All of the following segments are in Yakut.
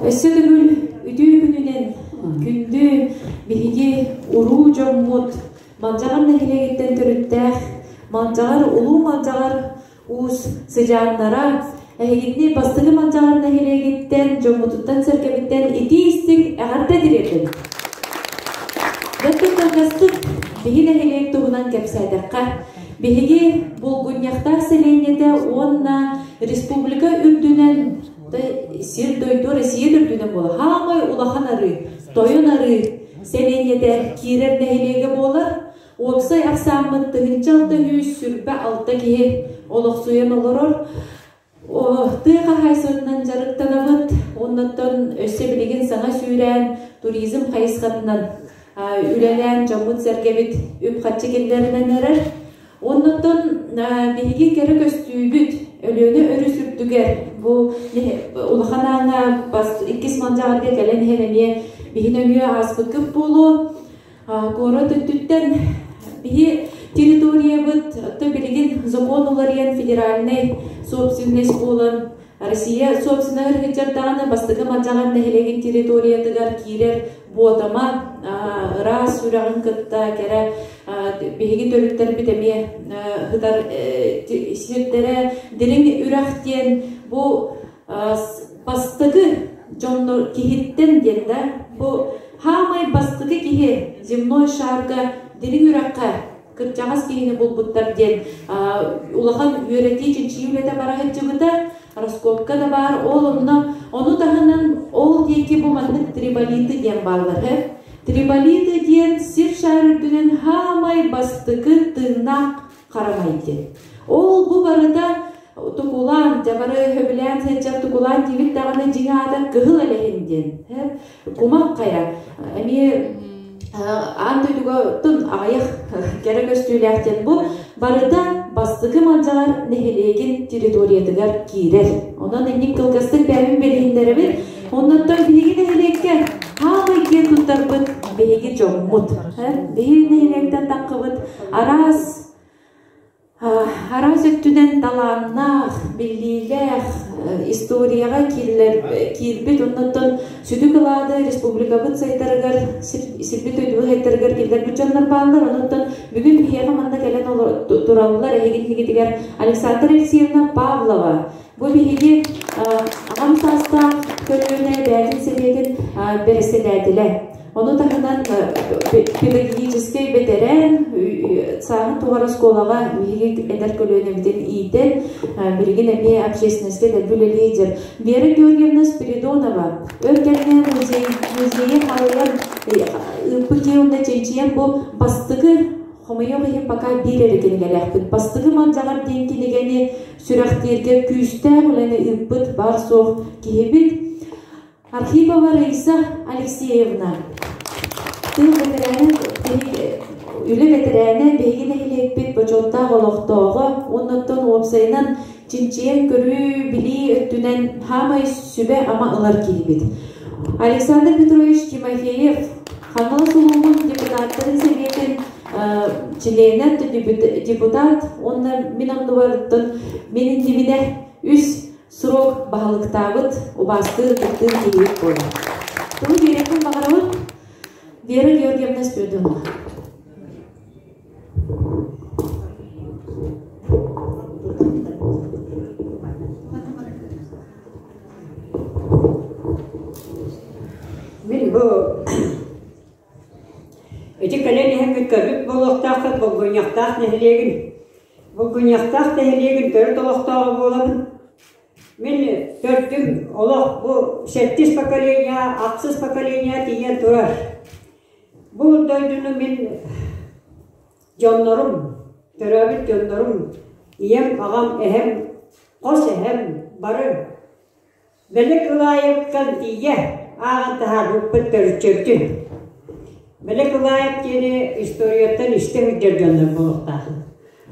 Өссө төгүл үтүө күнүнэн күндү биһиги уруу дьоммут Малдьаҕар нэһилиэгиттэн төрүттээх Малдьаҕар Улуу Малдьаҕар уус сыдьааннара эһигини Бастакы Малдьаҕар нэһилиэгиттэн дьоммутуттан-сэргэбиттэн итии-истиҥ эҕэрдэ тириэрдэбит. Бэрт кылгастык биһи нэһилиэк туһунан кэпсээтэххэ, биһиги Булгунньахтаах сэлиэнньэтэ уонна республика үрдүнэн сир-дойду Россия үрдүнэн буолар хаамай улахан арыы, Тойон арыы сэлиэнньэтэ киирэр нэһилиэгэ буолар. Уопсай ахсааммыт 1626 киһи олохсуйан олорор. Тыа хаһаайыстыбатынан дьарыктанабыт. Оннуттан өссө билигин саҥа сүүрээн туризм хайысхатынан үлэлээн дьоммут-сэргэбит үп-харчы киллэринэн эрэр. Оннуттан биһиги кэрэ көстүүбүт Өлүөнэ өрүс үрдүгэр бу улахан ааҥҥа иккис малдьаҕарга кэлэн иһэн эмиэ биһи нөҥүө ааспыккыт буолуо. Куорат өттүттэн биһи территориябыт оттон билигин закон уларыйан федеральнай собственность буолан Россия собственноһы сылдьар даҕаны бастакы Малдьаҕар нэһилиэгин территориятыгар киирэр Буотама ыраас сүрэҕин кытта кэрэ биһиги төрүттэрбит эмиэ сытар сирдэрэ Дириҥ үрэх диэн бу бастакы дьоннор киһиттэн диэн да бу хаамай бастакы киһи земной шарга Дириҥ үрэххэ кырдьаҕас киһини булбуттар диэн улахан үөрэтии чинчийии үлэтэ бара сылдьыбыта раскопка да баар ол онно ону таһынан ол диэки бу маннык триболиты диэн бааллар триболиты диэн сир шар үрдүнэн хаамай бастакы тыыннаах харамай диэн ол бу барыта тукулаан дьабары хөбүлээн сылдьар тукулаан диэбит даҕаны дьиҥ аата кыһыл элэһин диэн кумах хайа эмиэ аан дойдуга тын аҕыйах кэрэ көстүүлээх диэн бу барыта бастакы Малдьаҕар нэһилиэгин территориятыгар киирэр. Онон инник кылгастык бэйэбин билиһиннэрэбин. Оннуттан биһиги нэһилиэккэ хаамай киэн туттарбыт биһиги дьоммут. Биһиги нэһилиэктэн таххыбыт араас Араас өттүнэн талааннаах, биллиилээх, историяҕа киирбит оннуттан сүдү кылаады республикабыт сайдарыгар, сирбит дойдубут сайдарыгар киллэрбит дьоннор бааллар. Онуттан бүгүн биһиэхэ манна кэлэн тураллар эһигин иһигитигэр Александра Алексеевна Павлова. Бу биһиги аҕам саастаах көлүөнэ бэйэтин сэбиэтин бэрэссэдээтэлэ. Ону таһынан педагогическай бэтэрээн сааһын тухары оскуолаҕа биһиги эдэр көлүөнэбитин иитэн, билигин эмиэ общественностька дэлби үлэлии сылдьар Вера Георгиевна Спиридонова өр кэмҥэ музей музейы харайан ыыппыт киһи уонна чинчийэн бу бастакы хомойуох иһин пока биир эрэ кинигэлээхпит. Бастакы Малдьаҕар диэн кинигэни сүрэхтииргэ күүстээх үлэни ыыппыт баар-суох киһибит. Архипова Раиса Алексеевна, тыыл бэтэрээнэ, үлэ бэтэрээнэ, биһиги нэһилиэкпит бочуоттаах олохтооҕо уонна оттон уопсайынан чинчийэн көрүү, билии өттүнэн хаамай сүбэ-ама ылар киһибит. Александр Петрович Тимофеев, Хаҥалас улууһун депутаттарын сэбиэтин чилиэнэ, депутат уонна мин оннубарыттан мин иннибинэ үс Срок баһылыктаабыт, убаастыыр, ытыктыыр киһибит буолар. Тылы биэриэхпин баҕарабын Вера Георгиевна Спиридонова. Мин бу ити кэлэн иһэн көрбүт буолуохтааххыт Булгунньахтаах нэһилиэгин Булгунньахтаах нэһилиэгин төрүт олохтооҕо буолабын. Мин төрдүм олох бу сэттис поколение, ахсыс поколение тиийэн турар. Бу дойдуну мин дьоннорум, төрөөбүт дьоннорум, ийэм, аҕам, эһэм, хос эһэм бары Бэлэ Кылаайаптан тиийэ ааҕан таһаарбыппыт төрүччүбүтүн. Бэлэ Кылаайап диэни историяттан истэ сылдьар дьоннор буолуохтаахпыт.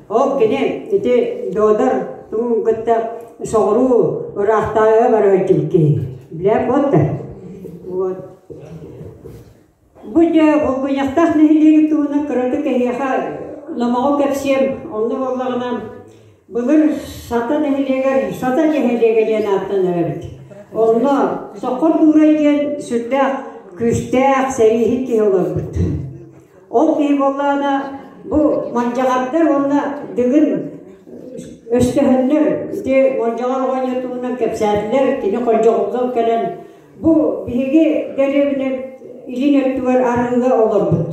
Ол кини ити Додар тугун кытта соҕуруу ыраахтааҕыга бара сылдьыбыт киһи. Билэр буолта. Вот. Бу дьэ Булгунньахтаах нэһилиэгин туһунан кыратык эһиэхэ номоҕу кэпсиэм. Онно буоллаҕына былыр Сата нэһилиэгэр Сата нэһилиэгэ диэн ааттанар эбит. Онно Соккор Дуурай диэн сүрдээх күүстээх сэрииһит киһи олорбут. Ол киһи буоллаҕына бу мандьаҕардар уонна Дыгын өстөһөннөр ити Мандьаҕар оҕонньор туһунан кэпсээтилэр, кини Холдьоҕуттан кэлэн бу биһиги дэриэбинэ илин өттүгэр арыыга олорбут.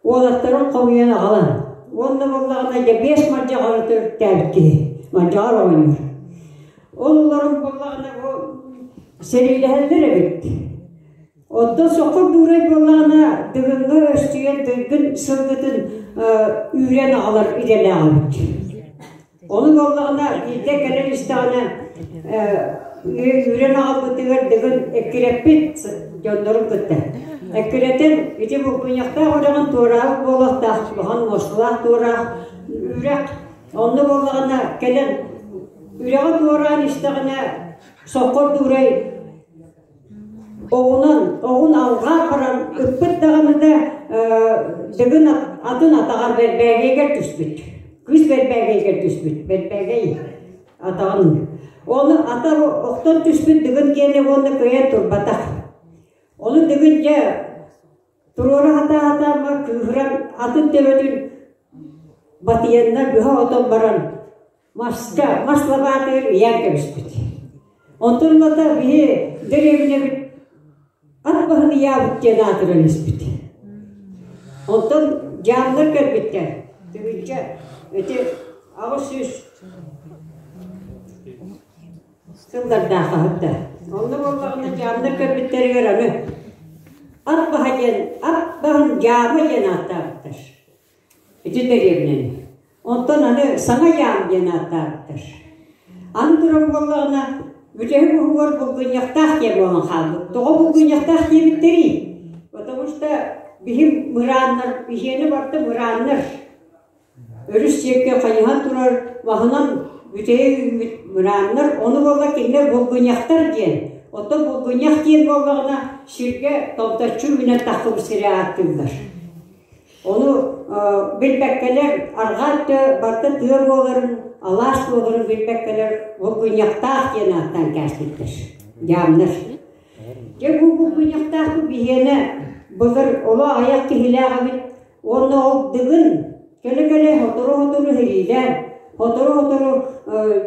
Уолаттарын хомуйан аҕалан уонна буоллаҕына дьэ биэс мандьаҕары төрүттээбит киһи Мандьаҕар оҕонньор. Ол олорон буоллаҕына бу сэриилэһэллэр эбит. Оттон сокур дуурай буоллаҕына Дыгыҥҥа өстүйэн Дыгын сылгытын үүрэн аҕалар идэлээх эбит. Ону буоллаҕына биирдэ кэлэн истэҕинэ үүрэн аҕалбытыгар Дыгын эккирэппит дьоннорун кытта. Эккирэтэн ити булгунньахтаах үрэҕин туораабыт буолуохтаах улахан муосталаах туораах үрэх. Онно буоллаҕына кэлэн үрэҕи туораан истэҕинэ сокур дуурай Оҕунан, оҕун алҕаан баран ыппыт даҕаны да Дыгын атын атаҕар бэрбээгэйгэр түспүт. Кыыс бэрбээгэйгэр түспүт. Бэрбээгэй атаҕын. Ону ата охтон түспүт Дыгын диэни уонна кыайан турбатах. Ону Дыгын дьэ туруора сатаатаама кыыһыран атын төбөтүн батыйаннар быһа отон баран маска мас лабаатыгар ыйаан кэбиспит. Онтон ылата биһи дэриэбинэбит ат баһын ыйаабыт диэн аатыран испит. Онтон дьаамнар кэлбиттэр. Тыһыынча ити 800 сыллардаах аһыта. Онно буоллаҕына дьаамнар кэлбиттэригэр аны ат баһа диэн ат баһын дьаама диэн ааттаабыттар. Ити дэриэбинэни. Онтон аны Саҥа Дьаам диэн ааттаабыттар. Аны туран буоллаҕына, бүтэһик уһугар булгунньахтаах диэн буолан хаалбыт. Тоҕо булгунньахтаах диэбиттэрий? Потому что биһи мырааннар, биһиэнэ барыта мырааннар. Өрүс сиэккэ хайыһан турар маһынан бүтэһик үүммүт мырааннар, ону буолла кинилэр булгунньахтар диэн. Оттон булгунньах диэн буоллаҕына, сиргэ томточчу үүнэн тахсыбыт сири ааттыыллар. Ону билбэккэлэр арҕаа өттө барыта тыа буоларын, алаас буоларын билбэккэлэр булгунньахтаах диэн ааттаан кээспиттэр. Дьаамнар. Дьэ бу булгунньахтаахпыт биһиэнэ былыр олох аҕыйах киһилээх эбит уонна ол Дыгын кэлэ-кэлэ сотору-сотору сэриилээн, сотору-сотору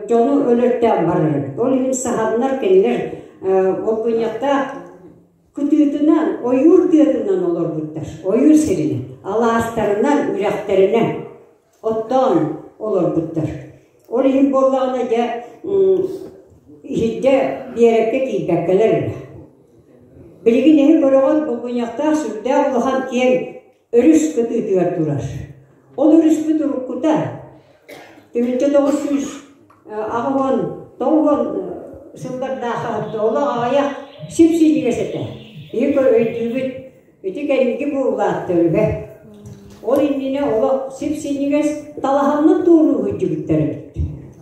дьону өлөртөөн барар эбит. Ол иһин саханнар кинилэр булгунньахтаах Кытыытынан, ойуур тыатынан олорбуттар, ойуур сиринэн, алаастарынан, үрэхтэринэн оттоон олорбуттар. Ол иһин буоллаҕына дьэ иһирдьэ биэрэккэ киирбэккэлэр эрэ. Билигин эһи көрөҕүт булгунньахтаах сүрдээх улахан киэҥ өрүс кытыытыгар турар. Ол өрүспүт уруккута 1989 сыллардаах олох аҕыйах сип-синньигэс этэ. Биһиги өйдүүбүт, ити кэнники бу улааттарыга. Ол иннинэ олох сип-синньигэс талаһаннан туоруу сылдьыбыттар эбит.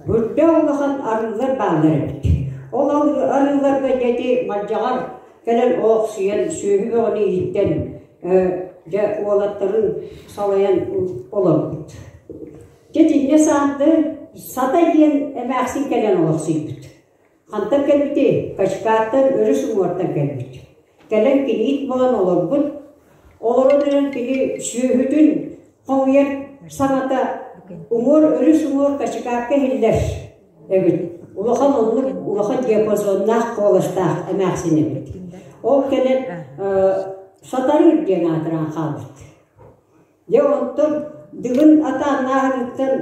Үрдээх улахан арыылар бааллар эбит. Ол арыыларга дьэ ити мадьаҕар кэлэн олохсуйан сүөһү бөҕөнү ииттэн дьэ уолаттарын салайан олорбут. Дьэ итиннэ саанты Сата диэн эмээхсин кэлэн олохсуйбут. Хантан кэлбитий? Качкааттан өрүс уҥуортан кэлбит. Кэлэн киниит буолан олорбут. Олорон эрэн кини сүөһүтүн хомуйар саҥата уҥуор өрүс уҥуор Качкаакка иһиллэр эбит. Улахан оннук улахан диапазоннаах куоластаах эмээхсин эбит. Ол кэлэн Сатарыыр диэн аатыран хаалбыт. Дьэ онтон Дыгын атааннааһыныттан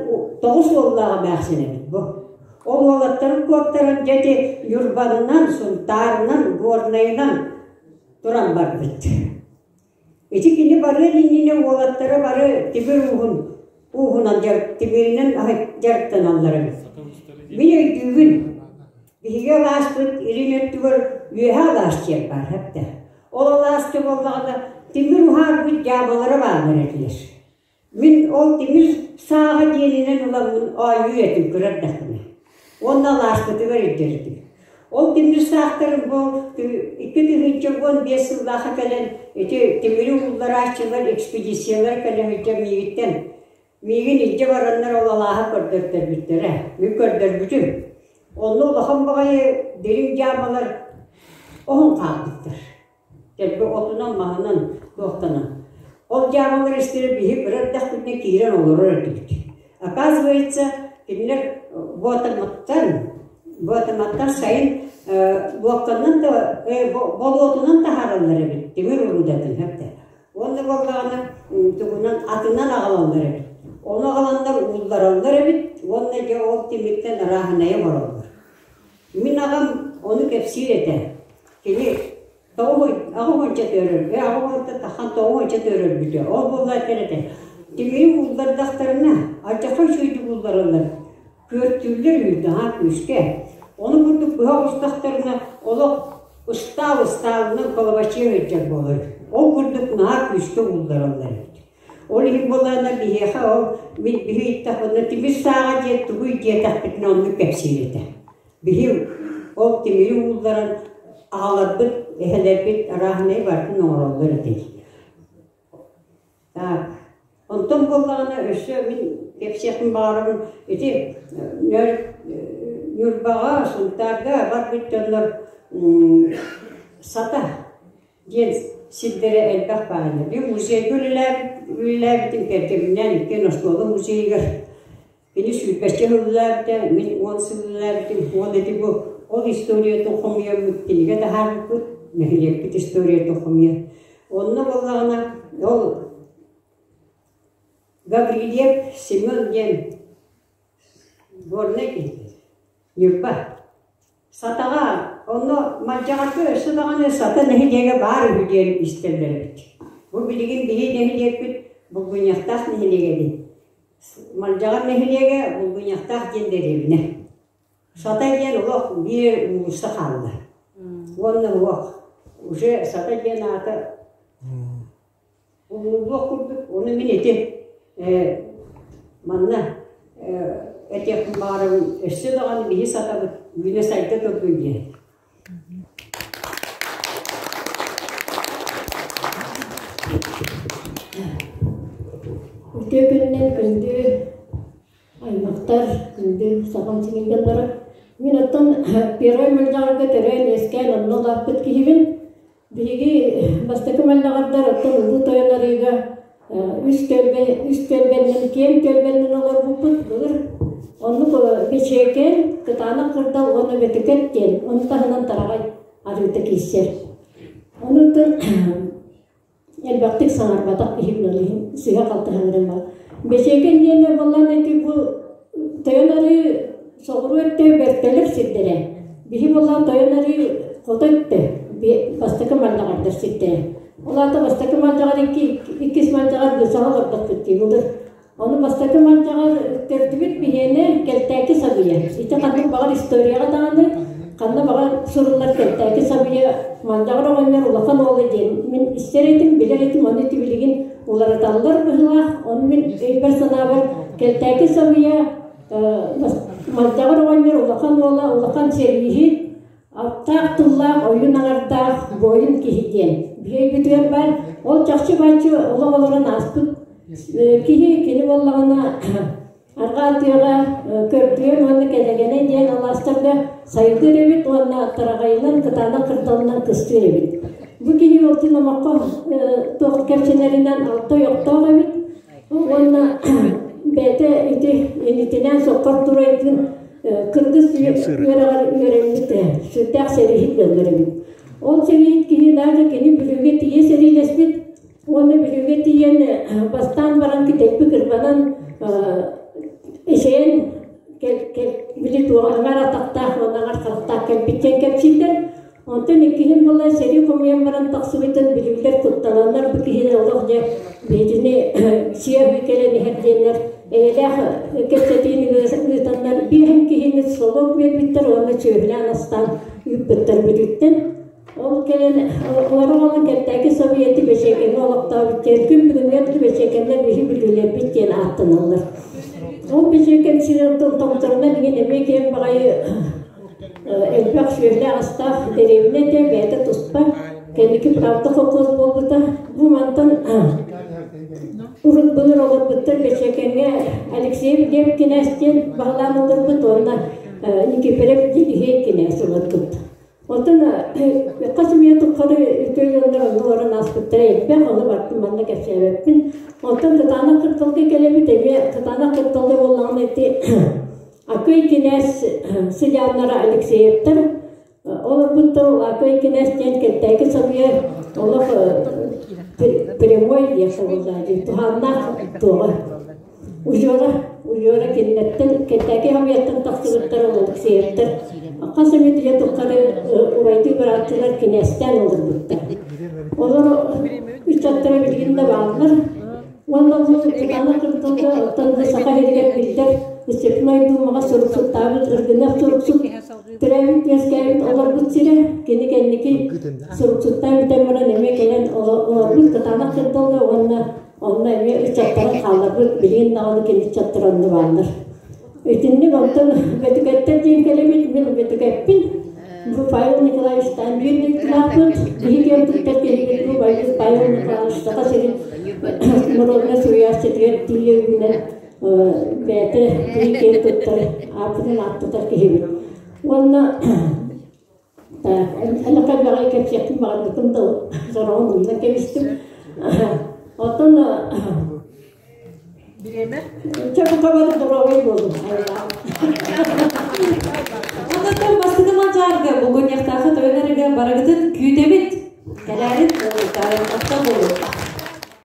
тоҕус уоллаах эмээхсин эбит бу. Ол уолаттарын куоттаран дьэ ити Ньурбанынан, Сунтаарынан, Горнайынан туран барбыт. Ити кини барыан иннинэ уолаттара бары тимир ууһун ууһунан тимиринэн дьарыктаналлар эбит. Мин өйдүүбүн, биһиги алааспыт илин өттүгэр үөһэ алаас диэн баар эбитэ. Ол алааска буоллаҕына тимир уһаарбыт дьаабалара бааллар этилэр. Мин ол тимир сааҕа диэнинэн ыламмын оонньуур этим кыра эрдэхпинэ. Уонна алааспытыгар илдьэрдим. Ол тимир саахтарын бу 2015 сыллаахха кэлэн ити тимири уулларааччылар экспедициялар кэлэн илдьэ миигиттэн миигин илдьэ бараннар ол алааһы көрдөртөрбүттэрэ. Мин көрдөрбүтүм. Онно улахан баҕайы дириҥ дьаамалар оһон хаалбыттар. Дэлби отунан-маһынан туохтанан. Ол дьаамалар истэрэ биһи кыра эрдэхпитинэ киирэн олорор этибит. Оказывается, кинилэр Буотаматтан, Буотаматтан сайын буокканан да, болуотунан таһаараллар эбит, тимир уруудатын сөптө. Уонна буоллаҕына тугунан атынан аҕалаллар эбит. Ону аҕаланнар ууллараллар эбит уонна дьэ ол тимиртэн арааһынайы оҥороллор. Мин аҕам ону кэпсиир этэ. Кини 98 төрөр, 80 тахан 90 төрөрбүтэ. Ол буолла этэр этэ. Тимири ууллардахтарына, алдьархай үчүгэйдик ууллараллар. Күөртүүллэр үһү наһаа күүскэ. Ону курдук быһа оҕустахтарына, олох ыстаал ыстаалынан колобачыа сылдьар буолар. Ол курдук наһаа күүскэ ууллараллар эбит. Ол иһин буоллаҕына биһиэхэ ол мин биһи ыйыттахпытына тимир сааҕа диэн тугуй диэтэхпитинэ оннук кэпсиир этэ. Биһи ол тимири уулларан аҕаларбыт, эһэлэрбит арааһынай барытын оҥороллор этэ. Так, онтон буоллаҕына өссө мин кэпсиэхпин баҕарабын ити Ньурбаҕа, Сунтаарга барбыт дьоннор Сата диэн сирдэрэ элбэх баайа. Мин музейга үлэлээбитим кэргэмминээн иккиэн оскуола музейыгар Кини сүүрбэччэ сыллаабыта, мин 10 сыллаабытым, уон ити бу ол историятын хомуйаммыт кинигэ таһаарбыппыт, нэһилиэкпит историятын хомуйан. Онно буоллаҕына ол Гаврильев Семен диэн Горнай киһи, Ньурба. Сатаҕа, онно Малдьаҕарга өссө даҕаны Сата нэһилиэгэ баар үһү диэн истэллэр эбит. Бу билигин биһи нэһилиэкпит Булгунньахтаах нэһилиэгэ дии. Малдьаҕар нэһилиэгэ Булгунньахтаах диэн дэриэбинэ. Сата диэн олох биир уулусса хаалла. Уонна уох. Уже Сата диэн аата Умнуллуох курдук, ону мин ити манна этиэхпин баҕарабын, өссө даҕаны биһи сатабыт үүнэ-сайда турдун диэн. Үтүө күнүнэн күндү аймахтар, күндү сахам сирин дьонноро. Мин оттон Первай Мөлдьөҕөргө төрөөн-үөскээн онно улааппыт киһибин. Биһиги бастакы мэллэҕэрдэр оттон Улуу Тойон арыыга үс түөлбэ үс түөлбэннэн киэҥ түөлбэннэн олорбуппут. Былыр оннук Бэчиэкэн, Кытаанах Кырдал уонна Бөтүкэт диэн ону таһынан Тараҕай арыыта киирсэр. Онуттан элбэхтик саҥарбатах киһи ол иһин сыыһа-халты саҥаран баар. Бэчиэкэн диэнэ буоллаан ити бу Тойон арыы соҕуруу өттө бэртэлэр сирдэрэ. Биһи буоллаан Тойон арыы хоту өттө бастакы маллаҕардар сирдэрэ. Ол аата бастакы малдьаҕар икки иккис малдьаҕар быысаҕа олордохпут дии былыр. Ону бастакы малдьаҕар төрдүбүт биһиэнэ Кэлтээки Сабыйа. Ити ханнык баҕар историяҕа даҕаны ханна баҕар суруллар Кэлтээки Сабыйа малдьаҕар оҕонньор улахан уола диэн мин истэр этим, билэр этим, ону ити билигин уларыталлар быһыылаах. Ону мин өйбөр-санаабар Кэлтээки Сабыйа малдьаҕар оҕонньор улахан уола, улахан сэрииһит, Аптаах тыллаах, ойуун аҥардаах буойун киһи диэн биһи өйбүтүгэр баар. Ол чахчы бааччы олох олорон ааспыт киһи кини буоллаҕына арҕаа тыаҕа Көрдүөн уонна Кэлэгэнэ диэн алаастарга сайылыыр эбит уонна тараҕайынан кытаанах кырдалынан кыстыыр эбит. Бу киһи ол номоххо туох кэпсэнэринэн алта ойохтоох эбит уонна бэйэтэ ити инитинээн соххор турайдыын кыргыз үөрэҕэр үөрэммит сүрдээх сэрииһит буоллар эбит. Ол сэрииһит киһи даже кини Бүлүүгэ тиийэ сэриилэспит уонна Бүлүүгэ тиийэн бастаан баран китэйпи кырбанан эсэйэн били туох аҥар атахтаах уонна аҥар харахтаах кэлбит диэн кэпсииллэр. Онтон иккиһин буолан сэрии хомуйан баран тахсыбытын бүлүүлэр куттананнар бу киһини олох дьэ биһигини сиэ кэлэн иһэр диэннэр эйэлээх кэпсэтиини ыытаннар биэһин киһини солуок биэрбиттэр уонна сүөһүлээн астаан ыыппыттар Бүлүүттэн. Ол кэлэн олору оҕолон Кэлтээки Советы Бэчиэкэҥҥэ олохтообут диэн күн бүгүнүгэр Бэчиэкэннэр биһи бүлүүлэрбит диэн ааттаналлар. Ол Бэчиэкэн сирин томторунан иҥин эмиэ киэҥ баҕайы элбэх сүөһүлээх-астаах дэриэбинэ этэ, бэйэтэ туспа. Кэнники Правда холкуос буолбута. Бу мантан урут былыр олорбуттар Бэчиэкэҥҥэ Алексеев диэн кинээс диэн баһылаан олорбут уонна Никифоров Дьигиһиэй кинээс олорбут. Оттон хас эмиэ тухары үтүө дьоннор онно олорон ааспыттара элбэх, ону бартым манна кэпсээбэппин. Оттон Кытаанах Кырталга кэлэбит, эмиэ Кытаанах Кырталга буоллаҕына ити Акый кинээс сыдьааннара Алексеевтар олорбуттар. Акый кинээс диэн Кэнтээки сабыйар олох прямой диэххэ буоллаа дии, туһааннаах туоҕа. Удьуора, удьуора кинилэртэн Кэнтээки хамыйаттан тахсыбыттар ол Алексеевтар хас эмит үйэ тухары убайдыы бырааттыылар кинээстээн олорбуттар. Олор ыччаттара билигин да бааллар. Уонна бу Кытаанах кырдалга оттон да Саха сиригэр биллэр Степной Думаҕа суруксуттаабыт Ыргынах суруксут төрөөбүт үөскээбит олорбут сирэ. Кини кэнники суруксуттаан бүтэн баран эмиэ кэлэн олорбут Кытаанах кырдалга уонна Онно эмиэ ыччаттарын хаалларбыт, билигин даҕаны кини ыччаттара онно бааллар. Итинник онтон Бөтүкэттэр диэн кэлэбит, мин Бөтүкэппин. Бу Павел Николаевичтаан биир дойдулаахпыт, биһи киэн туттар киһибит бу Павел Николаевич Саха сирин народнай суруйааччытыгар тиийэ үүнэн бэйэтэ биһи киэн туттар ааппытын ааттатар киһибит. Уонна Элэхэ бэҕэй кэпсиэхпин баҕарбытым да сороҕун умнан кэбистим. Оттон Бириэмэ? Чэ, бука бары доруобай буолуҥ. Онтон бастакы Малдьаарга, Булгунньахтаахха тойон эргэ барыгытын күүтэбит. Кэлээрин, тахта буолуҥ.